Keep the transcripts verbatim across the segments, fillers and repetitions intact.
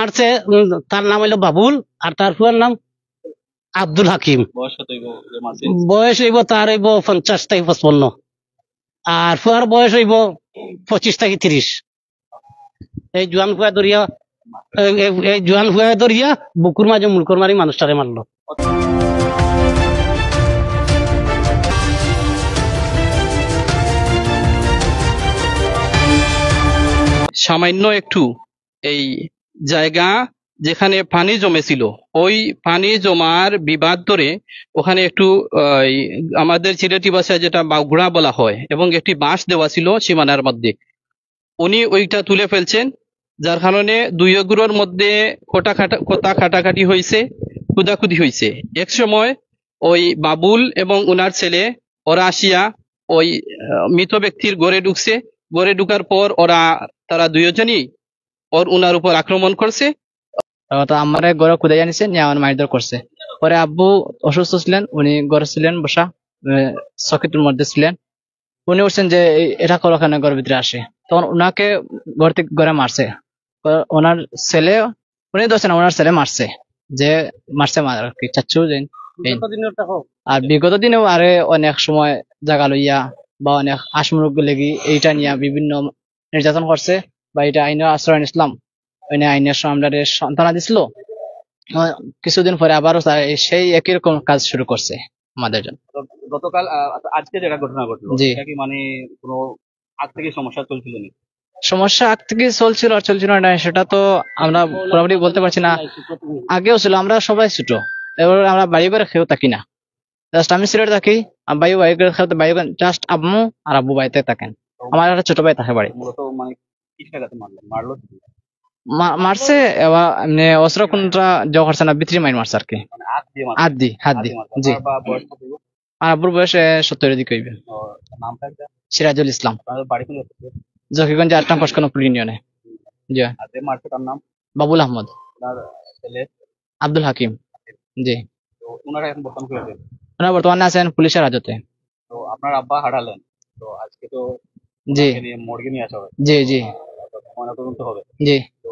মারছে, উম, তার নাম হইল বাবুল, আর তার ফুয়ার নাম আব্দুল হাকিম। বয়স কত হইব যে মারছে? বয়স হইব তার হইব পঞ্চাশ থেকে পঁচপান্ন, আর ফুয়ার বয়স হইব পঁচিশ থেকে তিরিশ। এই জোয়ান ফুয়া ধরিয়া, এই, এই, এই জোয়ান ফুয়া ধরিয়া বুকুর মাঝে মুলকর মারি মানুষটারে মারলো। সামান্য একটু এই জায়গা যেখানে পানি জমেছিল, ওই পানি জমার বিবাদ ধরে ওখানে একটু, আহ, এই আমাদের সিলেটি ভাষায় যেটা বাগড়া বলা হয়, এবং একটি বাঁশ দেওয়া ছিল সীমানার মধ্যে। উনি ওইটা তুলে ফেলছেন, যার কারণে দুই অগুরর মধ্যে খোটা খাটা-, কথা কাটাকাটি হয়েছে, কুদাকুদি হয়েছে। এক সময় ওই বাবুল এবং উনার ছেলে ওরা আসিয়া ওই, আহ, মৃত ব্যক্তির ঘরে ঢুকছে। ঘরে ঢুকার পর ওরা, তারা দুইজনই ওর, উনার উপর আক্রমণ করছে। তো আমারে ঘরে কুদাই আনিছে, নিয়ে আমার মারধর করছে। পরে আব্বু অসুস্থ ছিলেন, উনি ঘরে ছিলেন বসা, আহ, চকির মধ্যে ছিলেন। উনি উঠছেন যে, "এই, এটা করো কেন ঘরের ভিতরে আসে?" তখন ওনাকে ঘর থেকে, ঘরে মারছে। ও-, ওনার ছেলে, উনি ধরছেন, ওনার ছেলে মারছে, যে মারছে মার আর কি, চাচ্চু যে এই। আর বিগত দিনেও আরে অনেক সময় জাগা লইয়া বা অনেক হাঁস মুরগ লেগি এইটা নিয়ে বিভিন্ন নির্যাতন করছে, বা এটা আইনের আশ্রয় নিছিলাম, মানে আইনের সামনে সান্ত্বনা দিছিল। আহ, কিছুদিন পরে আবারও তার এই সেই একই রকম কাজ শুরু করছে আমাদের জন্য। তো গতকাল, আহ, আজকে যেটা ঘটনা ঘটলো, জি। এটা কি মানে কোনো আগ থেকে সমস্যা চলছিল নি? সমস্যা আগ থেকে চলছিল আর চলছিল না, সেটা তো আমরা পুরোপুরি বলতে পারছি না। আগেও ছিল, আমরা সবাই ছোট, এবার আমরা বাড়ি বাড়ি কেউ থাকি না। জাস্ট আমি সিলেট থাকি, আর ভাই, ভাই, ভাই, just আম্মু আর আব্বু বাড়িতে থাকেন। আমার একটা ছোট ভাই থাকে বাড়ি। মূলত মানে কিসের কাছে মারলো? মারলো কি? মা-, মারছে, এবার এমনি অস্ত্র কোনটা জো করছে না, ভিতরে মাইর মারছে আর কি। মানে হাত দিয়ে মারছে? হাত দি, হাত দি, হাত দিয়ে মারছে। জি। আপনার বা বয়স কত হইব? আর আব্বুর বয়স, এ, সত্তরের দিকে হইবে। ও, নামটা একটা? সিরাজুল ইসলাম। আপনাদের বাড়ি কোন জায়গায়? জকিগঞ্জ আট নং কসকনপুর ইউনিয়নে। জি। আর যে মারছে তার নাম? বাবুল আহমদ। আপনার ছেলে? আব্দুল হাকিম। জি। তো ওনারা এখন বর্তমান কি হয়েছে? ওনারা বর্তমানে আছেন পুলিশের হাজতে। তো আপনার আব্বা হারালেন, তো আজকে তো জি। ওনাকে নিয়ে মর্গে নিয়ে আসা হবে। জি, জি। তো ময়নাতদন্ত হবে। জি। তো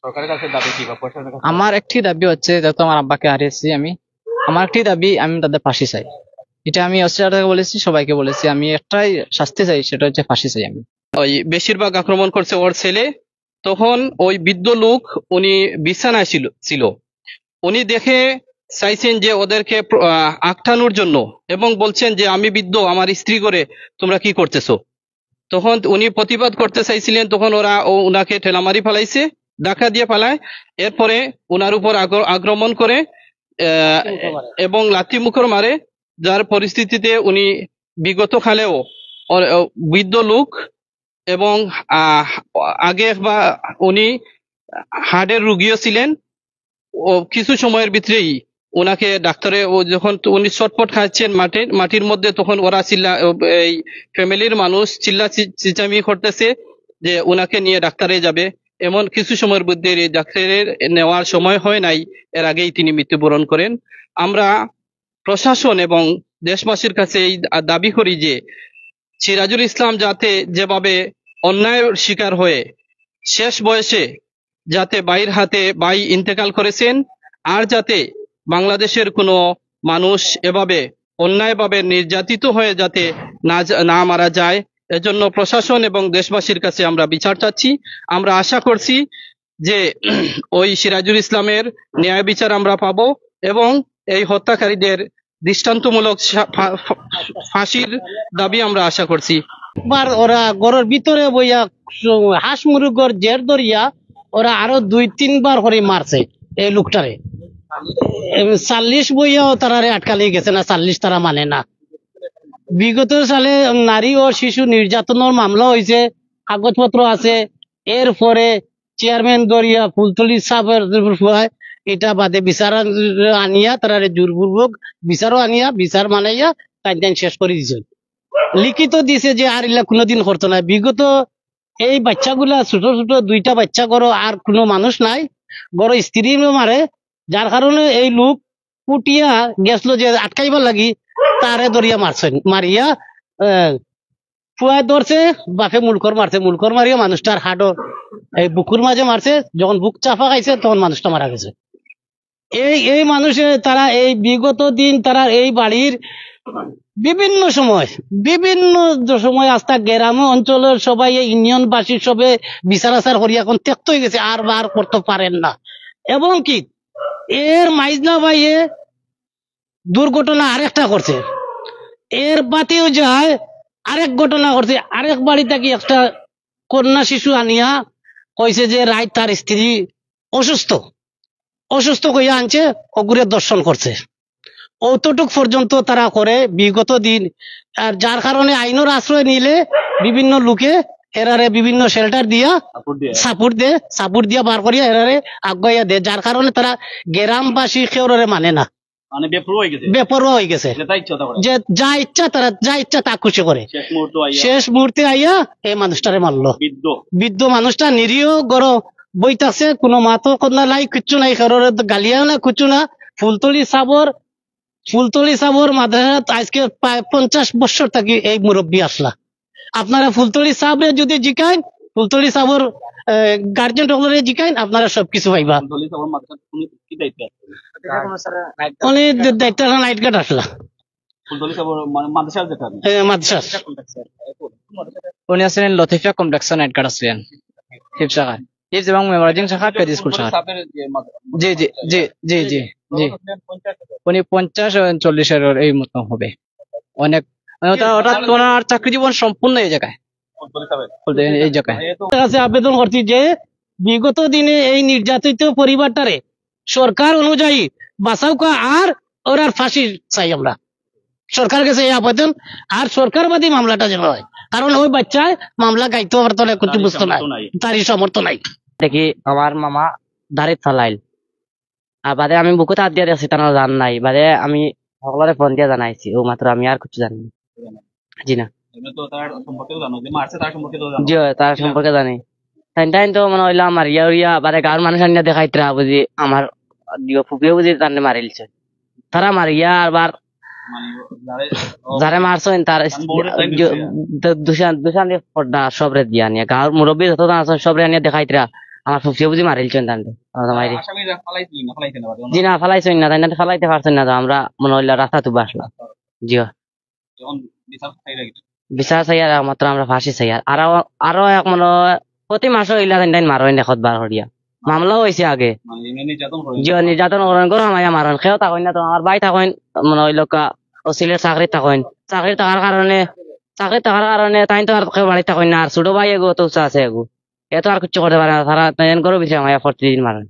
সরকারের কাছে দাবি কি বা প্রশাসনের কাছে? আমার একটি দাবি হচ্ছে, যেহেতু আমার আব্বাকে হারিয়েছি আমি, আমার একটি দাবি, আমি তাদের ফাঁসি চাই। এটা আমি অস্ট্রেলিয়া থেকে বলেছি, সবাইকে বলেছি, আমি একটাই শাস্তি চাই, সেটা হচ্ছে ফাঁসি চাই আমি। ওই বেশিরভাগ আক্রমণ করছে ওর ছেলে। তখন ওই বৃদ্ধ লোক, উনি বিছানায় ছিল, ছিল। উনি দেখে চাইছেন যে ওদেরকে প্র-, আহ, আটকানোর জন্য, এবং বলছেন যে, "আমি বৃদ্ধ, আমার স্ত্রী করে তোমরা কি করতেছো?" তখন উনি প্রতিবাদ করতে চাইছিলেন, তখন ওরা ও-, ওনাকে ঠেলামারি ফালাইছে, ধাক্কা দিয়ে ফালায়। এরপরে ওনার উপর আক্র-, আক্রমণ করে, আহ, এবং লাথি মুখর মারে, যার পরিস্থিতিতে উনি বিগত কালেও ও-, ও বৃদ্ধ লোক এবং, আহ, আগে একবার উনি হার্টের রুগীও ছিলেন। ও কিছু সময়ের ভিতরেই ওনাকে ডাক্তারে, ও যখন তো উনি ছটপট খাচ্ছেন মাটির, মাটির মধ্যে, তখন ওরা চিল্লা, ও, এই ফ্যামিলির মানুষ চিল্লা চি-, চিচামি করতেছে যে ওনাকে নিয়ে ডাক্তারে যাবে। এমন কিছু সময়ের মধ্যে এই ডাক্তারের নেওয়ার সময় হয় নাই, এর আগেই তিনি মৃত্যুবরণ করেন। আমরা প্রশাসন এবং দেশবাসীর কাছে এই দা-, দাবি করি যে সিরাজুল ইসলাম যাতে যেভাবে অন্যায়ের শিকার হয়ে শেষ বয়সে যাতে ভাইর হাতে ভাই ইন্তেকাল করেছেন, আর যাতে বাংলাদেশের কোনো মানুষ এভাবে অন্যায়ভাবে নির্যাতিত হয়ে যাতে না যা-, না মারা যায়, এজন্য প্রশাসন এবং দেশবাসীর কাছে আমরা বিচার চাচ্ছি। আমরা আশা করছি যে ওই সিরাজুল ইসলামের ন্যায় বিচার আমরা পাবো এবং এই হত্যাকারীদের দৃষ্টান্তমূলক সা-, ফা-, ফা-, ফাঁসির দাবি আমরা আশা করছি। একবার ওরা ঘরর ভিতরে বইয়া হাঁস মুরগর জের ধরিয়া ওরা আরো দুই তিনবার করে মারছে এই লোকটারে। এম, চাল্লিশ বইয়াও তারারে আটকালি গেছে না, চাল্লিশ তারা মানে না। বিগত সালে নারী ও শিশু নির্যাতনের মামলা হইছে, কাগজপত্র আছে। এরপরে চেয়ারম্যান ধরিয়া ফুলতলি সাহেবের ফুয়ায় এটা বাদে বিচার আন-, আনিয়া তারারে জোরপূর্বক বিচারও আনিয়া বিচার মানাইয়া টাইম টাইম শেষ করে দিছে। লিখিত দিছে যে আর ইলা কোনোদিন করতো না। বিগত এই বাচ্চাগুলা ছোট ছোট দুইটা বাচ্চা ঘরো, আর কোনো মানুষ নাই, ঘরো স্ত্রী মারে, যার কারণে এই লোক উঠিয়া গেছিল যে আটকাইবার লাগি, তারে ধরিয়া মারছেন, মারিয়া, আহ, পুয়ায় ধরছে, বাপে মুলকর মারছে, মুলকর মারিয়া মানুষটার হাড়ো, এই বুকুর মাঝে মারছে, যখন বুক চাপা খাইছে তখন মানুষটা মারা গেছে। এই এই মানুষে তারা এই বিগত দিন তারা এই বাড়ির বিভিন্ন সময়, বিভিন্ন সময় আস্তা গ্রাম অঞ্চলের সবাই, এই ইউনিয়নবাসী সবে বিচার আচার করিয়া এখন ত্যক্ত হয়ে গেছে, আর বার করতে পারেন না। এবং কি এর মাইজনা ভাইয়ে দুর্ঘটনা আরেকটা করছে, এর বাতেও যায় আরেক ঘটনা করছে, আরেক বাড়ি থাকি একটা কন্যা শিশু আনিয়া কইছে যে রাইত তার স্ত্রী অসুস্থ, অসুস্থ কইয়া আনছে, অগুরে দর্শন করছে। অতটুক পর্যন্ত তারা করে বিগত দিন। আর যার কারণে আইনর আশ্রয় নিলে বিভিন্ন লোকে এরারে বিভিন্ন শেল্টার দিয়া সাপোর্ট দেয়, সাপোর্ট দিয়া বার করিয়া এরারে আগুয়াইয়া দেয়, যার কারণে তারা গ্রামবাসী কেউরে মানে না। মানে বেপরোয়া হয়ে গেছে। বেপরোয়া হয়ে গেছে। যেটা ইচ্ছা ওটা করে। যে যা ইচ্ছা তারা, যা ইচ্ছা তা খুশি করে। শেষ মুহূর্তে আইয়া শেষ মুহূর্তে আইয়া এই মানুষটারে মারলো। বৃদ্ধ। বৃদ্ধ মানুষটা নিরীহ, ঘরো বই থাকছে, কোনো মাতো কথা নাই, কিচ্ছু নাই, কারোর গালিয়াও না, কিচ্ছু না। ফুলতলি সাবর, ফুলতলি সাবর মাদ্রাসাত আজকে প্রায় পঞ্চাশ বছর থাকি এই মুরব্বী আসলা। আপনারা ফুলতলি সাবরে যদি জিকাইন, ফুলতলি সাবর গার্জিয়ান সকলরে জিকাইন, আপনারা সবকিছু পাইবা। ফুলতলি সাবর মাদ্রাসাত উনি কি দায়িত্বে আছেন? উনি দায়িত্ব নাইট গার্ড আসলা। ফুলতলি সাবর মানে মাদ্রাসার যেটা আপনি? এ, মাদ্রাসার। উনি আছিলেন লতিফিয়া কমপ্লেক্সের নাইট গার্ড আছিলেন। হিফ শাখা। হিফ এবং মেমোরাইজিং শাখা, পেজ স্কুল শাখা। ফুলতলি সাবর যে মাদ্রাসা জি, জি, জি, জি, জি, জি। উনি পঞ্চাশ এবং চল্লিশের এই মতো হবে। অনেক, মানে ওটা, ওটা ওনার চাকরি জীবন সম্পূর্ণ এই জায়গায়। ফুলতলি সাবর। ফুলতলি এই জায়গায়। কাছে আবেদন করছি যে বিগত দিনে এই নির্যাতিত পরিবারটারে সরকার অনুযায়ী বাঁচাউকা আর ওরার ফাঁসি চাই আমরা। সরকার গেছে এই আবেদন, আর সরকার বাদী মামলাটা যেন হয়, কারণ ওই বাচ্চায় মামলা গাইতেও পারতো না, কিছু তারই বুঝতো না, সামর্থ্য নাই। তারই সামর্থ্য নাই। দেখি আমার মামা দাড়িত ফালাইল, আর বাদে আমি বুকুত হাত দিয়া দেখছি তার জান নাই, বাদে আমি সকলরে ফোন দিয়া জানাইছি, ও মাত্র আমি আর কিছু জানি না। জি না। এমনি তো তার সম্পর্কে তো জানো, যে মারছে তার সম্পর্কে তো জানো। জি, তার জি না। সম্পর্কে জানি। তাইন তাইন তো মনে হইলো মারিয়া উরিয়া, বাদে গাঁওর মানুষ আনিয়া দেখাইতরা বুঝি আমার দিও ফুপিয়ে বুঝি তানরে মারিলছে। তারা মারিয়া আবার মানে যারে, যারে মারছইন তার তার বউরে তাই জ-, দিছে। দ-, দুশান, দুশান দিয়ে পর্দা সবরে দিয়া নিয়া গাঁওর মুরব্বী যত জন আছেন সবরে আনিয়া দেখাইতরা আমার ফুপিয়ে বুঝি মারিলছেন তানরে। আমার জামাইরে। আসামিরা ফালাইছিলেন না, ফালাইছেন না বাদে? জি না, ফালাইছইন না, তাই না ফালাইতে পারছইন না তো আমরা মনে হইলো রাস্তা তুবা আসলাম। জি। যখন বিচার চাইরা কিছু? বিচার চাইয়ার একমাত্র আমরা ফাঁসি চাইয়ার। আরো, আরো এক মনে হয় প্রতি মাসে ইলা তাইন তাইন মারইন, দেখত বার করিয়া। মামলা হইছে আগে। মানে এমনি নির্যাতন করেন? জি, নির্যাতন করেন, ঘর হামাইয়া মারইন। কেউ থাকইন না তো, আমার ভাই থাকইন, মনে হইলো কা, ও সিলেট চাকরি থাকইন। চাকরি থাকার কারণে, চাকরি থাকার কারণে তাইন তো আর কেউ বাড়ি থাকইন না। আর ছোট ভাই এগু তো আছে এগু। এ তো আর কিচ্ছু করতে পারে না। তারা তাইন ঘরর ভিতরে হামাইয়া প্রতিদিন মারইন।